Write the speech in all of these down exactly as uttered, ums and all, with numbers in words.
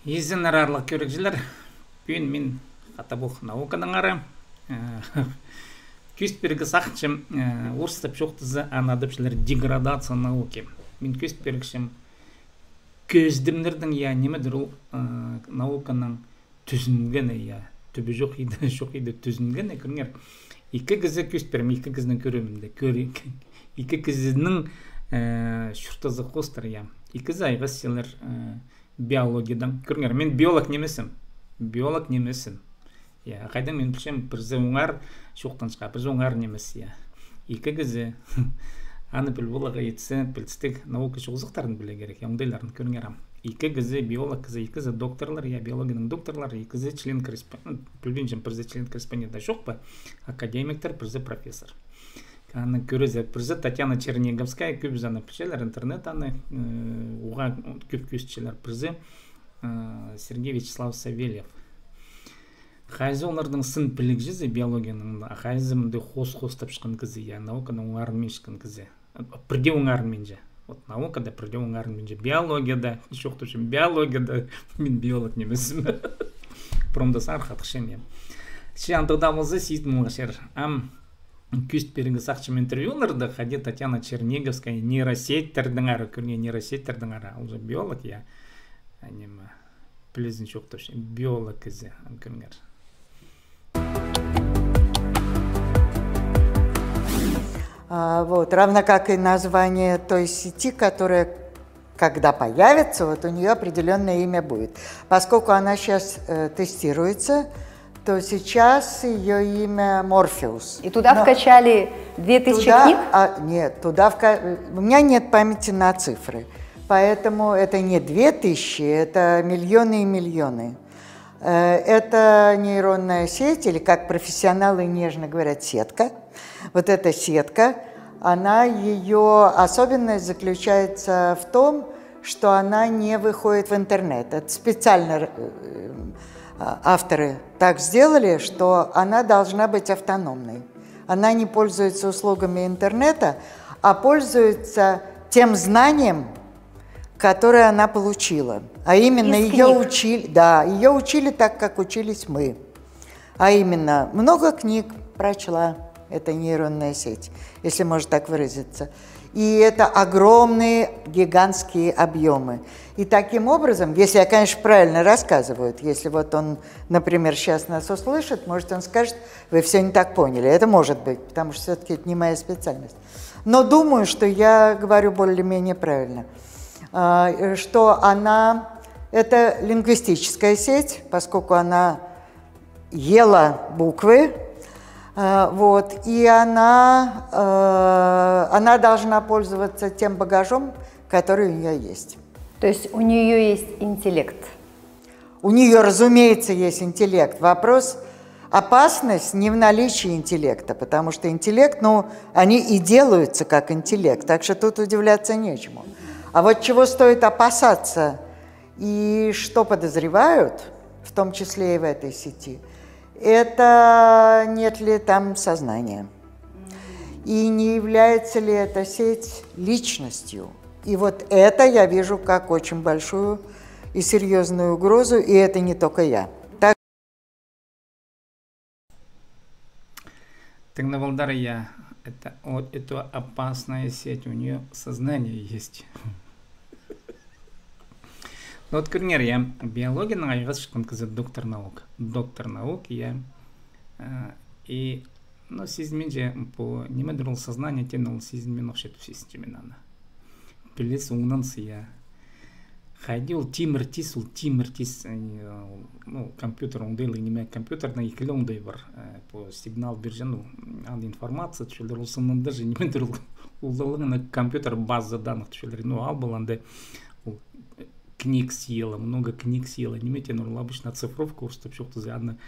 Изеннер, аарлығ кӧрігҷілер. Пӱӱн мин хатабох науканаңар. Э, кӧзіт пирерге сағынчам, э, орыстап чоохтаза, аны адапчалар деградация науки. Мин кӧзіт пирчем кӧзідімнернің, я, нимедір ол, э, науканың тӱзінгені, я. Тӱбі чох иді, чох иді тӱзінгені, кӧріңер. Ікі кізі кӧзіт пирем, ікі кізінің кӧрімінде, кӧр-, ікі кізінің, э, чуртазы хоостыра, я. Ікі кізі айғасчалар, э, биологиядаң. Кӧріңер, мин биолог нимеспін. Биолог нимеспін. Я, хайдаң мин пілчем, пірсі оңар чоохтанчатхан, пірсі оңар нимес, я. Ікі кізі. Аны піл поларға итсе, пілістіг наука чоғызыхтарын пілерге кирек, я, оңдайларын, кӧріңер ам. Ікі кізі биолог кізі, ікі кізі докторлар, я, биологияның докторлары, ікі кізі член корреспондент, ну, пілбинчем, пірсі член корреспондент чох па, академиктер, пірсі профессор. Аны кӧрзе, пірсі Татьяна Черниговская, кӧбізі аны пілчелер, интернет аны, э, уғаа кӧп кӧзітчелер, пірсі, э, Сергей Вячеслав Савельев. Хайзы оларның сын пілігҷізі биологияның, а хайзы мындағ хоос-хоостапчатхан кізі, я, науканы оңарминчатхан кізі. Пірдее оңарминча. Вот наукада пірдее оңарминча. Биологияда, чоохтапчам, биологияда мин биолог нимеспін. Промда сағар хатығ чем, я. Че андағ даа полза, сизін муңа чер. Ам кӧзіт пирерге сағынчам интервьюларны, хайди Татьяна Черниговская нейросетьтернеңер, кӧріңер, нейросетьтернеңер. Ол же биолог, я. А ниме, пілізін чоохтапча, биолог кізі, ам кӧріңер. А, вот, равно как и название той сети, которая, когда появится, вот у неё определённое имя будет. Поскольку она щас, э, тестируется, то сейчас её имя Морфеус. И туда вкачали две тысячи книг? А, нет, туда вка-, у меня нет памяти на цифры. Поэтому это не две тысячи, это миллионы и миллионы. Э, это нейронная сеть, или, как профессионалы нежно говорят, сетка. Вот эта сетка, она, её особенность заключается в том, что она не выходит в интернет. Это специально, э, а, авторы так сделали, что она должна быть автономной. Она не пользуется услугами интернета, а пользуется тем знанием, которое она получила. А именно, её учили, да, её учили так, как учились мы. А именно, много книг прочла эта нейронная сеть, если можно так выразиться. И это огромные, гигантские объёмы. И таким образом, если я, конечно, правильно рассказываю, если вот он, например, щас нас услышит, может, он скажет: «Вы всё не так поняли». Это может быть, потому что всё-таки это не моя специальность. Но думаю, что я говорю более-менее правильно. А, э, что она, это лингвистическая сеть, поскольку она ела буквы, а, вот, и она, э, она должна пользоваться тем багажом, который у неё есть. То есть у неё есть интеллект? У неё, разумеется, есть интеллект. Вопрос, опасность не в наличии интеллекта, потому что интеллект, ну, они и делаются как интеллект, так что тут удивляться нечему. А вот чего стоит опасаться и что подозревают, в том числе и в этой сети, это нет ли там сознания. И не является ли эта сеть личностью. И вот это я вижу как очень большую и серьёзную угрозу, и это не только я. Так. Тыңнап алдар, я, это, о, это опасная сеть, у неё сознание есть. Ну вот кӧріңер, я, биологиянаң айғасчатхан кізі доктор наук. Доктор наук, я. Э, и, ну, сизінминче, пу, нимедір ол сознание теен, ол сизінмин ох, че тіп сизінчем мин аны. Піліс оңнанса, я. Хайди ол тимір тис, ол тимір тис, э, ну, компьютер оңдайлығ ниме, компьютернің ікі ле оңдай пар. Э, пу сигнал пирҷең, ну, анда информация тіпчелер, ол сынында же нимедір ол, ол, ол ана компьютер база данных тіпчелер. Ну, ал полғанда ол, э, книг съела, много книг съела. Ниме теен ол обычно оцифровка орыстап чоохтаза, аны,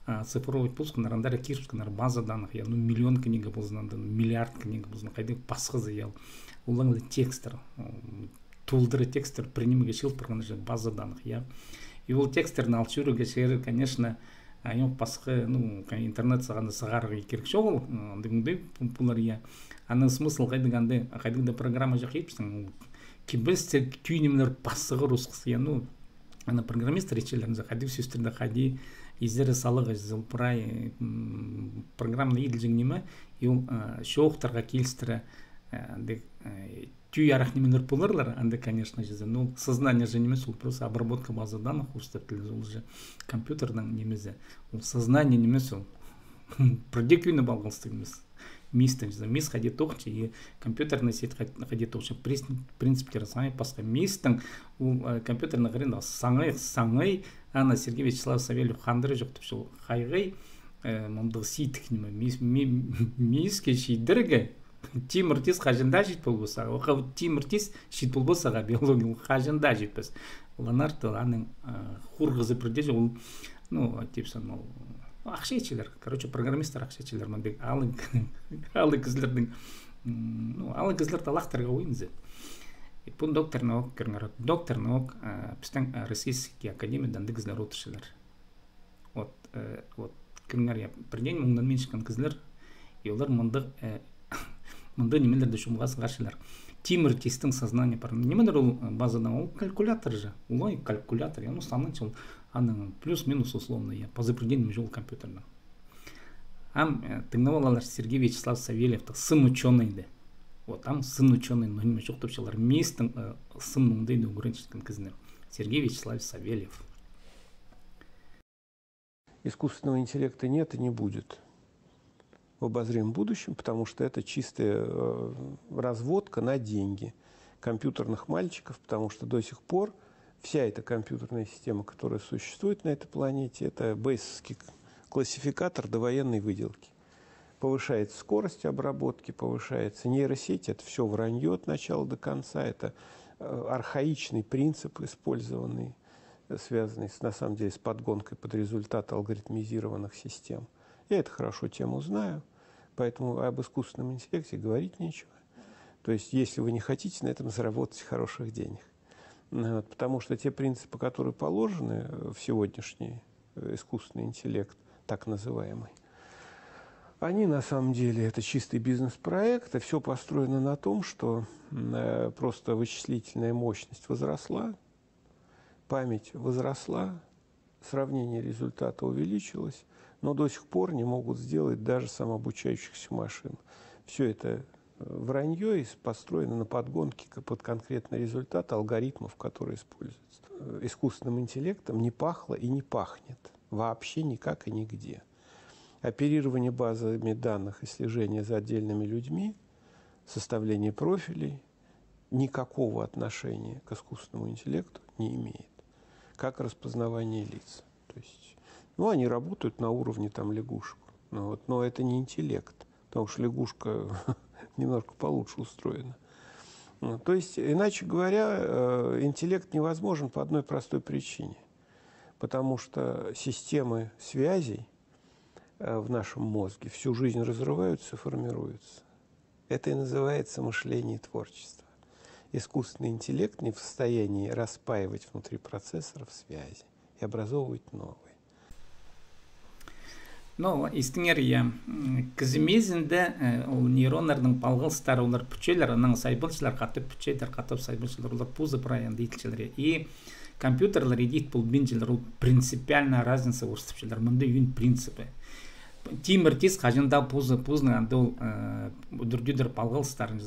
а, оцифровать полысханнар, андар кирібіскеннер база данных, я, ну, миллион книга ползын, анда миллиард книга ползын, хайдағ пасхазы, я. Олаң ла текстер, м, толдыра текстер, пір нимеге чыылып парған же база данных, я. И ол текстерні ал чӧрерге чарир, конечно, а, ох, пасха, ну, интернет сағаны сығарарға кирек чоғыл, м, андағ оңдай пу-, полар, я. Аның смысл хайдағ анда, хайдағ даа программа чох итпессің, кибелістер, тӧӧй нимелер пасығыр осхас, я, ну, Ана программистер итчелер, хайди сӧстерні хайди изере саларға, ол прай, м, программаны иділҷең ниме, и ол, э, чоохтарға килістіре, э, андағ, э, тӧӧй арах нимелер поларлар, анда, конечно же, ну, сознание же нимес, ол просто обработка базы данных, орыстап тіллезе, ол же компьютернің нимезі. Ол сознание нимес ол. Пір дее кӧні палғалыстығ нимес. Мистің, мис хайди тоғынча, и компьютерный сеть хай-, хайди тоғынча, принциптері саңай пасха. Мистің, ол, э, компьютерный хрен, саңай, саңай, ана Сергей Вячеславович Савельев хандыра чох тіпче, ол хайғай, э, мындағ сидік ниме, мис, ми-, миске чидерге, тимір тис хаҷан даа чит полбас сағаа. Оха тимір тис чит полбас сағаа, биология, ол хаҷан даа читпес. Леонардо, аның, э, хурғызы пірдеҷе, ол, ну, типа, ол, ну, ахча итчелер. Короче, программистер ахча итчелер, мындағ алай, алай кізілернің, м, ну, алай кізілерні лахтарға ойынза. И пу доктор наук, кӧріңер, доктор наук, э, пістің, э, Российский академияда андағ кізілер одырчалар. Вот, э, вот, кӧріңер, я, пірдеен муңнанминчатхан кізілер, и олар мындағ, э, мындағ нимелерні чуумға сығарчалар. Тимір тистің сознание пар. Нимедір ол, э, базадаң, ол калькулятор же. Олай калькулятор, я, ну, сананча ол, аның плюс-минус условно, я, пазы пірдеен ниме чох ол компьютернің. Ам, э, тыңнап алалар Сергей Вячеславович Савельевті, сын учёныйды. Вот, ам сын учёный, ну, ниме чоохтапчалар. Мистің, э, сын оңдайны ӱгренчеткен кізіні. Сергей Вячеславович Савельев. Искусственного интеллекта нет и не будет в обозримом будущем, потому что это чистая, э, разводка на деньги компьютерных мальчиков, потому что до сих пор вся эта компьютерная система, которая существует на этой планете, это бейсовский к-, классификатор довоенной выделки. Повышается скорость обработки, повышается нейросеть, это всё враньё от начала до конца, это, э, архаичный принцип, использованный, связанный с, на самом деле, с подгонкой под результаты алгоритмизированных систем. Я эту хорошо тему знаю, поэтому об искусственном интеллекте говорить нечего. То есть, если вы не хотите на этом заработать хороших денег. Ну вот, потому что те принципы, которые положены, э, в сегодняшний, э, искусственный интеллект, так называемый, они на самом деле это чистый бизнес-проект, и всё построено на том, что, м, э, просто вычислительная мощность возросла, память возросла, сравнение результата увеличилось, но до сих пор не могут сделать даже самообучающихся машин. Всё это, э, враньё и с-, построено на подгонке к-, под конкретный результат алгоритмов, которые используются. Э, искусственным интеллектом не пахло и не пахнет вообще никак и нигде. Оперирование базами данных и слежение за отдельными людьми, составление профилей никакого отношения к искусственному интеллекту не имеет, как распознавание лиц. То есть, ну, они работают на уровне там лягушек. Ну вот, но это не интеллект, потому что лягушка немножко получше устроена. Ну, то есть, иначе говоря, э, интеллект невозможен по одной простой причине. Потому что системы связей, э, в нашем мозге всю жизнь разрываются и формируются. Это и называется мышление и творчество. Искусственный интеллект не в состоянии распаивать внутри процессоров связи и образовывать новые. Но истіңер, я, м, кізі мезінде, э, ол нейроннарның палғалыстары олар пӱтчелер, анаң сайбалчалар, хатап пӱтчелер, хатап сайбалчалар, олар позы прай анда иділчелер. И компьютерлер идіт полбинчалар, ол принципиальная разница орыстапчалар. Мында ӧӧн принципі. Тимір тис хаҷан даа позы, позының анда ол, э, ӱдір-тӧдір палғалыстарын,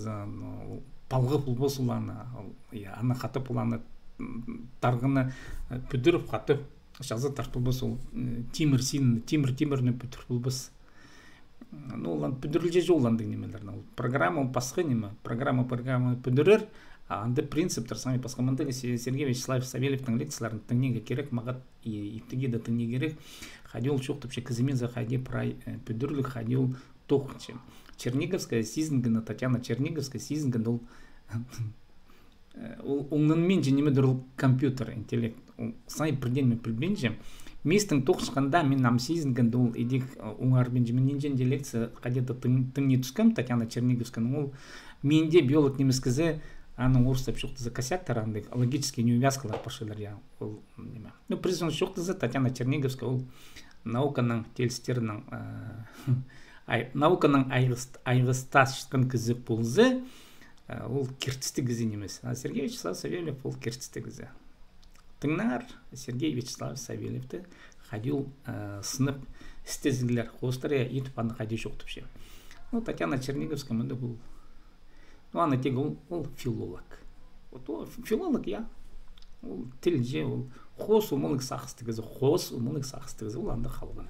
ол палғы полбас ол аны, ол, я, аны хатап ол аны, м, тарғыны, э, пӱдіріп, хатап чазы тартып полбас ол, э, тимір син, тимір тимірні пӱдіріп полбас. Ну, ол ан пӱдірілҷең ол андағ нимелерні. Ол программа, ол пасха ниме. Программа программаны пӱдірер, а анда принциптер саңай пасха. Мындағ Се-, Сергей Вячеславович Савельевтің лекцияларын тыңнирға кирек, мағат и, и тігі дее тыңнирға кирек. Хайди ол чоохтапча, кізі мезі хайди прай, э, пӱдірліг, хайди ол тоғынча. Черниговская сизінгені, Татьяна Черниговская сизінгені ол, э, ол оңнанминча нимедір ол компьютер, интеллект. Ол сай пірдеен ме пілбинче. Мистің тоғынчатханда мин ам сизінгенде ол идӧк, э, оңарбинча. Мин нинҷе-де лекция хайди-да тың-, тыңнир тӱскем Татьяна Черниговскаяның. Ол минде биолог нимес кізі, аның орыстап чоохтаза косяктар, андағ логический неувязкалар парчалар, я. Ол, м, ниме. Ну, причём чоохтаза Татьяна Черниговская, ол науканың тилістерінің, э, ай-, науканың айғыс-, айғыстасчатхан кізі полза, э, ол киртістіг кізі нимес. А Сергей Вячеславович Савельев ол киртістіг кізі. Тыңнаңар Сергей Вячеславович Савельевті, хайди ол, э, сынап істезіглер хоостыра итіп, аны хайди чоохтапча. Ну, Татьяна Черниговская, мында ол, ну, аны тик ол, ол филолог. Вот ол филолог, я. Ол тілҷі, ол хоос омалығ сағыстығызы, хоос омалығ сағыстығызы, ол анда халған.